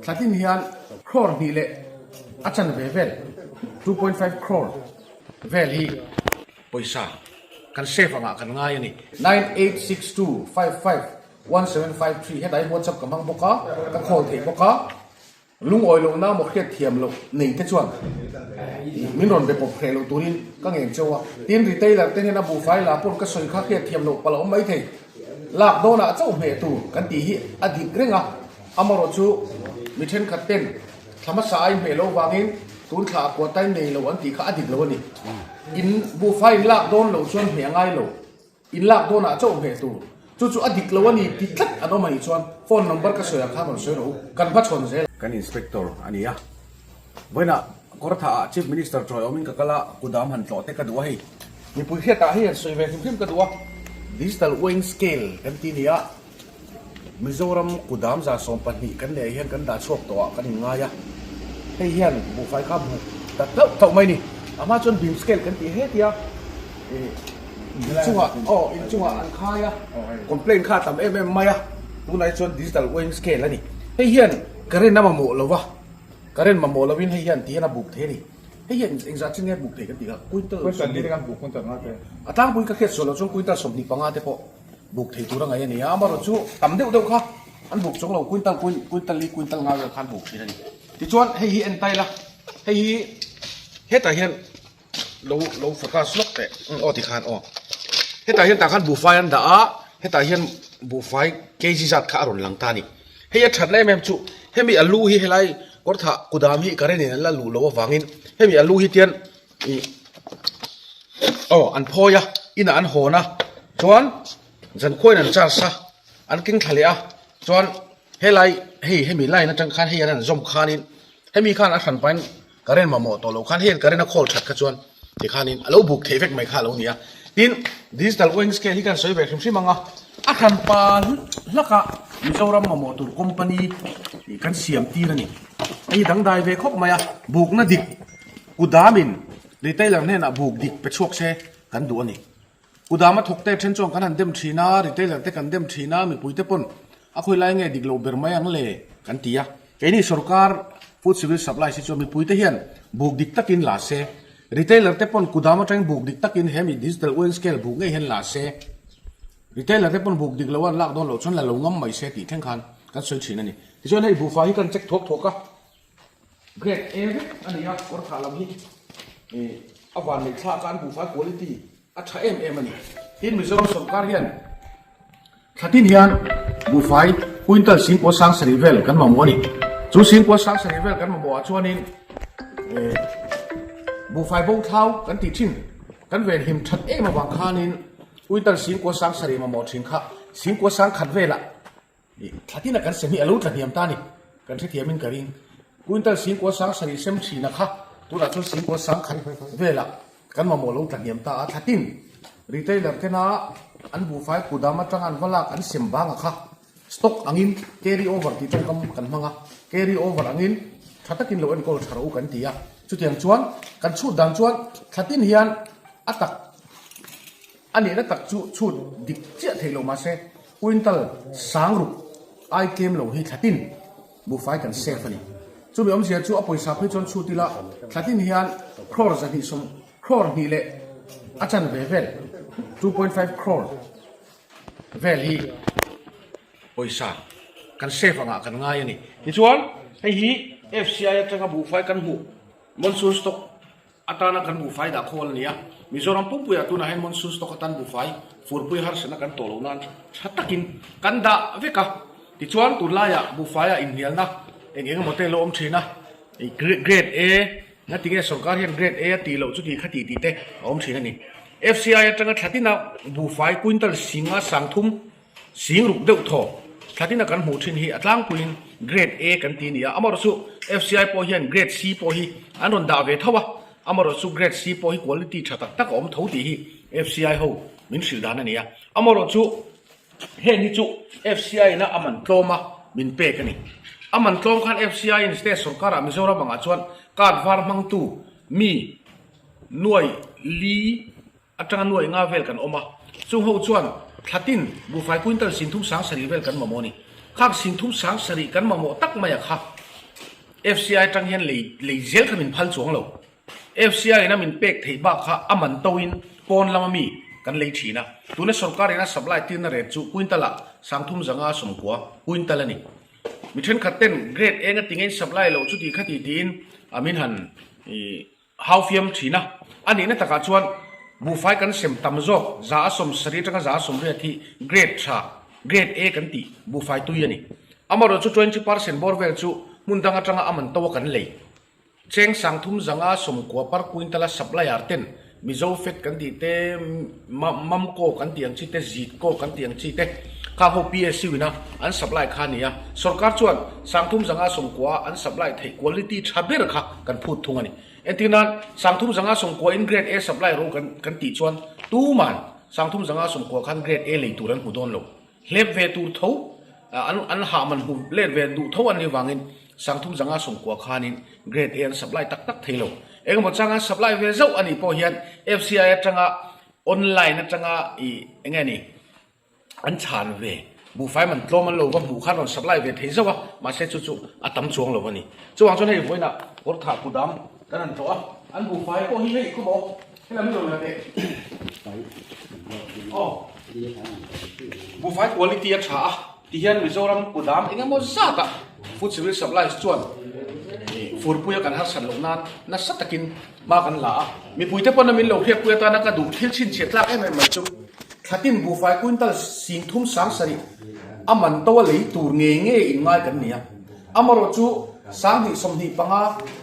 Thlatin hian crore hnih leh a chanve vel, 2.5 crore, vel hi pawisa kan save angah kan ngai a ni. 9862551753 hetah hian WhatsApp ka hmang bawk a, ka call thei bawk a. Lungawi lohna maw hriat thiam loh nei te chuan min rawn be pawp hreh loh turin ka ngen cheu a. Tin, retailer te hian a buhfai la pawn ka sawi kha hriat thiam loh palh a awm mai thei. Lak dawnah chauh hmeh tur kan tih hi a dik reng a, amarawh chu mi thenkhat ten thla hmasa a inhmeh loh vangin tun thla a kuatai nei lo an tih kha a dik lo a ni. In buhfai in lak dawn loh chuan hmeh a ngai lo. In lak dawnah chauh hmeh tur. Chu chu a dik lo a ni ti tlat an awm a nih chuan phone number ka sawi ang khan rawn sawi rawh u. Kan hmachhawn zel. Kan inspector a ni a. Vawiinah Kawrtha ah Chief Minister chawi awmin ka kal a, kudam han tlawh te ka duh a hei. Mipui hriatah hei han sawi ve hrim hrim ka duh a. Digital weighing scale kan ti nia. Mizoram kudam 12% kan neih hian kan dah chhuak tawh ah kan inngai a, hei hian buhfai kha buk ta tlauh tlauh mai a ni. A hma chuan beam scale kan tih hetia ih inchungah aw inchungah an khai a, complaint kha a tam em em mai a, tunah hi chuan digital weighing scale a ni. Hei hian current a mamawh lo va, current mamawh lovin hei hian ti hian a buk thei a ni. Hei hian engzah chin nge buk thei kan tih kha quintal 20 a tlangpui ka hriat sual loh chuan quintal 25 te pawh. Buk thei tur a ngaih a ni a, amaherawh chu tam deuh deuh kha an buk chuang lo, quintal quintal li quintal nga vel kha an buk thin a ni. Tichuan hei hi en tai la, hei hi hetah hian lo lo focus lawk teh aw tikhan aw hetah hian tah khan buhfai an dah a, hetah hian buhfai kg zat kha a rawn lang ta a ni. Hei a thatna em em chu hemi alu hi helai kawrthah kudam hi current in an la luh loh avangin hemi alu hi tian Ih aw an phawi a inah an hawn a chuan zankhuain an charge a an keng thla leh a chuan helai hei hemi line atang khan hei an han zawm khanin hemi khan a hran pahin current mamawh tawh loh khan hei current a khawl that kha chuan tikhanin a lo buk theih vek mai kha a lo ni a tin digital weighing scale hi kan sawi ve hrim hrim ang a a hran pa hlak a Mizoram mamawh tur company kan siam tir a ni hei dangdai ve khawp mai a bukna dik. Kudamin retailer hnenah buk dik pe chhuak se kan duh a ni. Kudama thawkte then chuan kan han dem thin a, retailer te kan dem thin a, mipuite pawn a khawi lai nge dik loh ber mai ang le kan ti a. Keini sorkar Food Civil Supplies hi chuan mipuite hian buk dik takin la se, retailer te pawn kudam atangin buk dik takin he mi digital weighing scale buk ngei hian la se, retailer te pawn buk dik lo an lak dawn loh chuan la lo ngam mai se tih thleng khan kan sawi thin a ni. Tichuan hei buhfai hi kan check thuak thuak a. Grade A vek a ni a, kawr thah lam hi ih a van neih thlak a, an buhfai quality a tha em em a ni. Tin, Mizoram sawrkar hian thlatin hian buhfai quintal singkua sang sarih vel kan mamawh a ni. Chu singkua sang sarih vel kan mamawh ah chuanin ih buhfai bo thlau kan tih thin kan venhim that em avang khanin quintal singkua sang sarih mamawh thin kha singkua sang khat velah Thlatin a kan sem hi a lo tla hniam ta a ni. Kan hrethiamin ka ring. Quintal singkua sang sarih sem thina kha tunah chuan singkua sang khat velah kan mamawh lo tla hniam ta a. Thlatin retailer tena an buhfai kudam atanga an va lak an sem banga kha stock angin carry over tih tawngkam kan hmang a. Carry over angin tha takin lo enkawl tha rawh u kan ti a. Chutiang chuan kan chhut dan chuan thlatin hian a tak a nihna tak chu chhut dik chiah theih lo mahse Quintal sang ruk ai tlem lo hi thlatin buhfai kan save a ni. Chumi awmzia chu a pawisa phei chuan chhut ila thlatin hian crore 200 crore hnih leh a chanve vel, 2.5 crore, vel hi pawisa kan save angah kan ngai a ni. Tichuan hei hi FCI atanga buhfai kan hmuh monsoon stock Atana kan buhfai dah khawl a ni a, Mizoram pumpuiah tunah hian monsoon stock atan buhfai furpui harsatna kan tawh loh nan tha takin kan dah vek a. Tichuan tunlaiah buhfaiah inhnialna eng eng emaw te lo awm thin a, Grade A nga tinge sorkar hian Grade A a tih loh chu tih kha tih tih te a awm thin a ni. FCI atanga thlatina buhfai quintal singa sangthum Sing ruk deuh thaw thlatin a kan hmuh thin hi a tlangpuiin Grade A kan ti a ni a, amaherawh chu FCI pawh hian Grade C pawh hi an rawn dah ve tho a, amaherawh chu Grade C pawh hi quality tha tak tak a awm tho tih hi FCI ho min hrilh dan a ni a, amaherawh chu heng hi chu FCI ina a man tlawm a min pek a ni. A man tlawm khan FCI in state sorkar ah Mizoram angah chuan card var hmangtu mi nuai li Atanga nuai nga vel kan awm a, chung ho chuan thlatin buhfai quintal 37 vel kan mamawh a ni. Khang 37 kan mamawh tak mai a kha. FCI atang hian lei lei zel kha min phal chuang lo. FCI in a min pek theih bak kha a man to in pawn lama mi kan lei thin a. Tuna sorkar in a supply tirna rate chu quintal ah 35 90 quintal a ni. Mi thenkhat ten grade eng a ti ngei supply loh chuti khati tiin a min han ih Hau fiam thin a, a nihna takah chuan buhfai kan sem tam zawk 70 atanga 80 hi grade tha, grade A kan tih buhfai tui a ni. Amaherawhchu 20% bawr vel chu hmun dang atanga a man to a kan lei. Cheng 390 per quintal a supplier ten Mizo Fed kan tih te, Mamco kan tih ang chi te, Zitco kan tih ang chi te kha ho PSU ina an supply kha a ni a. Sorkar chuan 390 an supply theih quality tha ber kha kan phut thung a ni. Entir nan 390 in grade A supply ro kan kan tih chuan tuman 390 khan grade A lei tur an hmu dawn lo. Hlep ve tur tho an an hah man hmu let ve duh tho an nih vangin 390 khanin grade A an supply tak tak thei lo. Engemaw changa supply ve zauh a nih pawh hian FCI atanga online atanga ih eng nge ni an chhan ve buhfai man tlawm an lo va hmuh khan rawn supply ve thei zauh a mahse chu chu a tam chuang lo a ni. Chuvang chuan hei vawiinah kawrthah kudam kan han tlawh a, an buhfai pawh hi hei khawp aw. Helam hi rawn la teh. Aw. Buhfai quality a tha a, tihian Mizoram kudam eng emaw zatah Food Civil Supplies chuan furpuia kan harsat loh nan nasa takin hma kan la a. Mipuite pawn a min lo hriatpui atana ka duh thil chhinchhiah tlak em em mai chu thlatin buhfai quintal 37,000 a man to a lei tur ngei ngei inngai kan ni a. Amaherawhchu chu 2025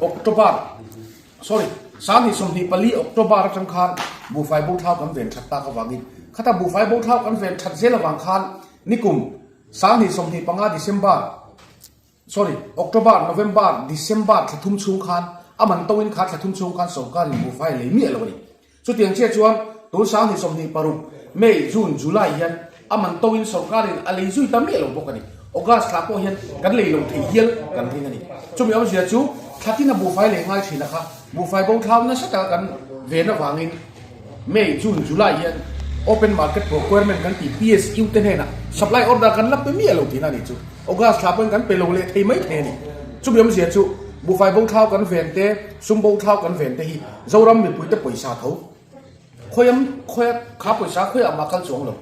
October. Sorry, 2024 October atang khan buhfai bo thlau kan ven that tak avangin khata buhfai bo thlau kan ven that zel avang khan nikum 2025 December sorry October November December thla thum chhung khan a man to in kha thla thum chhung khan sorkar in buhfai lei miah lo a ni. Chutiang chiah chuan tun 2026 May, June, July hian a man to in sorkar in a lei zui ta miah lo bawk a ni. August thla pawh hian kan lei lo thei hial kan ring a ni. Chumi awmzia chu thla tin a buhfai lei ngai thin a kha buhfai bo thlau nasa taka kan ven avangin May, June, July hian Open Market Procurement kan tih PSU te hnenah supply order kan la pe miah lo tihna a ni chu. August thla pawhin kan pe lo leh thei mai thei a ni. Chumi awmzia chu buhfai bo thlau kan ven te, sum bo thlau kan ven te hi Zoram mipuite pawisa tho. Khawiam khawiah kha pawisa khawiah mah kal chuang lo.